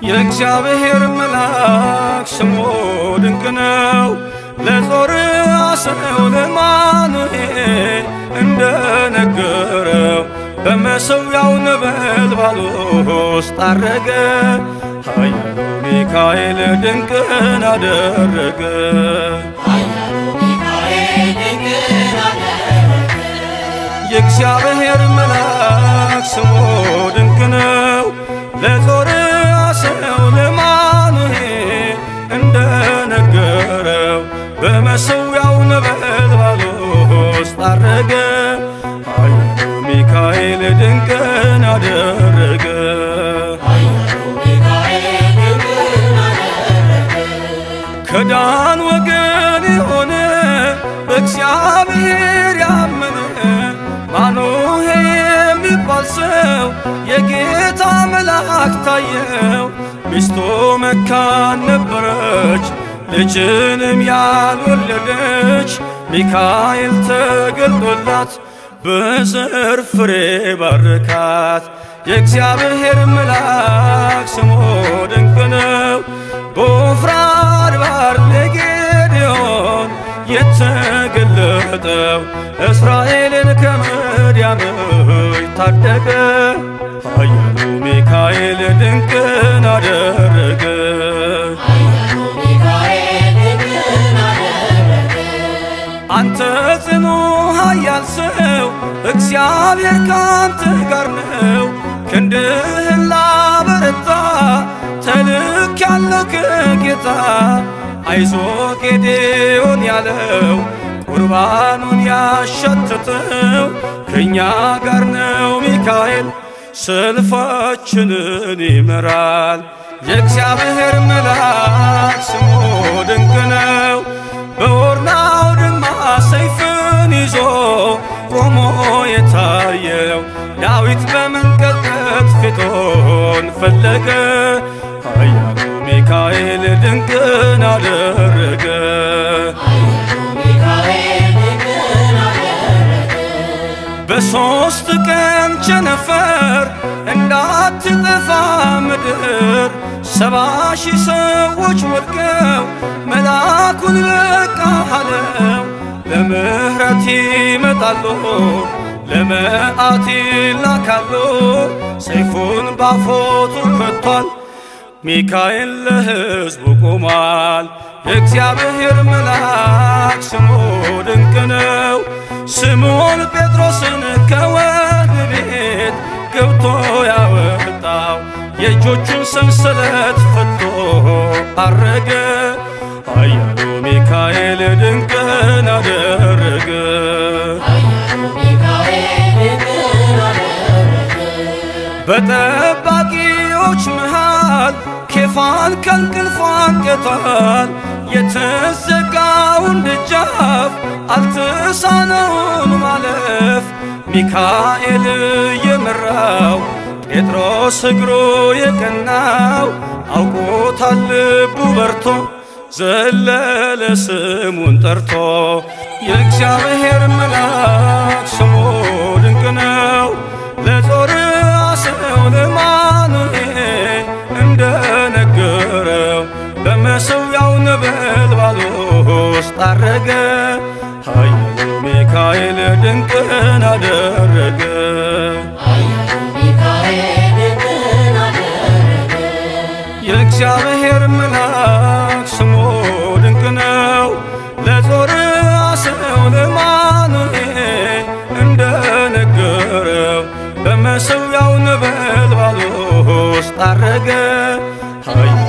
የእግዚአብሔር መልአክ ስሙ ድንቅ ነው። ለጾርዓ ሰው ለማኑሄ እንደነገረው በመሠዊያው ነበልባል ውስጥ አረገ። ኃያሉ ሚካኤል ድንቅን አደረገ። የእግዚአብሔር መልአክ ስሙ ድንቅ ነው። ለጾርዓ ሰው ለማኑሄ እንደነገረው በመሠዊያው ነበልባል ውስጥ አረገ። ኃያሉ ሚካኤል ድንቅን አደረገ። ከዳን ወገን የሆነ በእግዚአብሔር ያመነ ማኑሄ የሚባል ሰው የጌታ መልአክ ታየው። ሚስቱ መካን ነበረች፣ ልጅንም ያልወለደች። ሚካኤል ተገልጦላት በዘር ፍሬ ባረካት። የእግዚአብሔር መልአክ ስሙ ድንቅ ነው። በወፍራ አድባር ለጌዴዎን የተገለጠው እስራኤልን ከምድያም ታደገ። ኃያሉ ሚካኤል ድንቅን አደረገ። አንተ ጽኑ ኃያል ሰው እግዚአብሔር ካንተ ጋር ነው። ክንድህን ላበረታ ተልኬያለሁ ከጌታ። አይዞ ጌዴዎን ያለው ቁርባኑን ያሸተተው ከእኛ ጋር ነው ሚካኤል ሰልፋችንን ይመራል። የእግዚአብሔር መልአክ ስሙ ድንቅ ነው። በኦርና አውድማ ሰይፍን ይዞ ቆሞ የታየው ዳዊት በመንቀጥቀጥ ፊቱን ፈለገ። ኃያሉ ሚካኤል ድንቅን አደረገ። በሦስት ቀን ቸነፈር እንዳትጠፋ ምድር 70,000 ሰዎች ወድቀው መልአኩን በቃ አለው። ለምሕረት ይመጣሉ ለመዓት ይላካሉ። ሰይፉን ባፎቱ ከቷል ሚካኤል ለሕዝቡ ቆሟል። የእግዚአብሔር መልአክ ስሙ ድንቅ ነው። ስምዖን ጴጥሮስን ከወህኒ ቤት ገብቶ ያወጣው የእጆቹን ሰንሰለት ፈቶ አረገ። ኃያሉ ሚካኤል ድንቅን አደረገ። በጠባቂዎች መሃል ኬፋን ከእንቅልፉ አንቅቷል። የተዘጋውን ደጃፍ አልተሳነውም ማለፍ። ሚካኤል የመራው ጴጥሮስ እግሩ የቀናው አውቆታል ልቡ በርቶ ዘለለ ስሙን ጠርቶ። የእግዚአብሔር መልአክ ስሙ ድንቅ ነው። ለጾርዓ ሰው ለማኑሄ እንደነገረው በመሠዊያው ነበልባል ውስጥ አረገ። ኃያሉ ሚካኤል ድንቅን አደረገ። የእግዚአብሔር መልአክ ስሙ ድንቅ ነው። ለጾርዓ ሰው ለማኑሄ እንደነገረው በመሠዊያው ነበልባል ውስጥ አረገ። ኃያሉ